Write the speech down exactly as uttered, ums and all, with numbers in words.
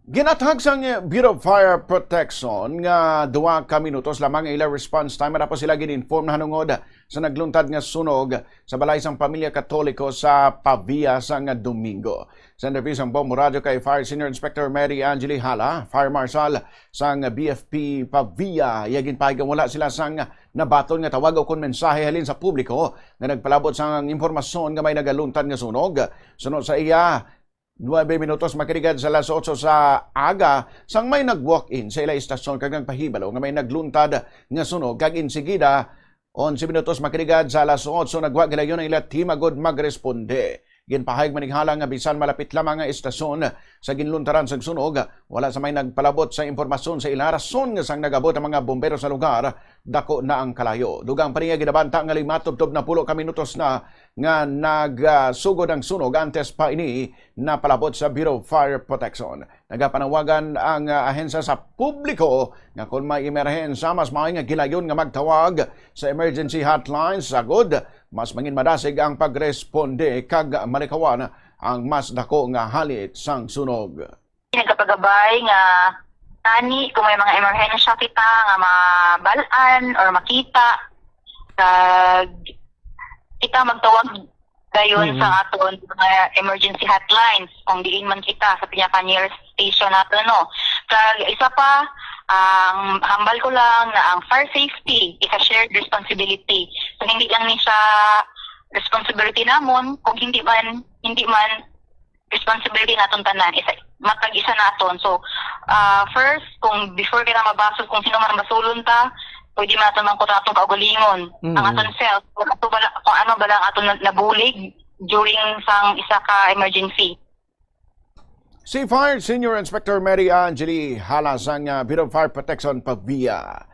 Ginathag sang Bureau of Fire Protection nga duha ka minutos lamang ang ila response time matapos sila gin-inform nahanungod sa nagluntad nga sunog sa balay sang pamilya Katoliko sa Pavia sang Domingo. Sa interview sang Bombo Radyo kay Fire Senior Inspector Mary Angeli Hala, Fire Marshal sang B F P Pavia, iya ginpahayag nga wala sila sang nabaton nga tawag o kon mensahe halin sa publiko nga nagpalabot sang impormasyon nga may nagaluntad nga sunog. Suno sa iya, nuebe minutos makiligad sa alas otso sa aga sang may nag-walk-in sa ila istasyon kag nagpahibalo nga may nagluntad nga sunog, kag insigida, onse minutos makiligad sa alas otso, nagwa gilayon ang ila team agud magresponde. Ginpahayag man ni Hala nga bisan malapit lamang nga istasyon sa ginluntaran sang sunog, wala sa may nagpalabot sa impormasyon sa ila rason nga sang nag-abot ang mga bombero sa lugar, dako na ang kalayo. Dugang pa niya, ginabanta nga lima tubtob napulo ka minutos na nga nagsugod ang sunog antes pa ini napalabot sa Bureau of Fire Protection. Nagapanawagan ang, ah, ahensya sa publiko nga kon may emerhensya, mas maayo nga gilayon nga magtawag sa emergency hotline. Sagod, mas mangin madasig ang pagresponde kag malikawan ang mas dako nga halit sang sunog. Nagapagabay nga tani kung may mga emerhensya kita nga mabal-an or makita, kag kita magtawag dayon Mm. sa aton mga emergency hotlines kung diin man kita sa pinaka nearest station nato, no. Kag isa pa, ang hambal ko lang na ang fire safety is a shared responsibility. So, hindi lang ni siya responsibility namon, kung hindi man, hindi man responsibility naton tanan. Isa, matag isa naton. So, ah, first, kung before kita mabasol, kung sino man ang basulon ta, pwede man naton mangkot atong kaugalingon. Mm. Ang aton self, kung ato bala, kung ano bala ang aton na-, nabulig during sang isa ka emergency. Si Fire Senior Inspector Mary Angeli Hala sang, ah, Bureau of Fire Protection Pavia.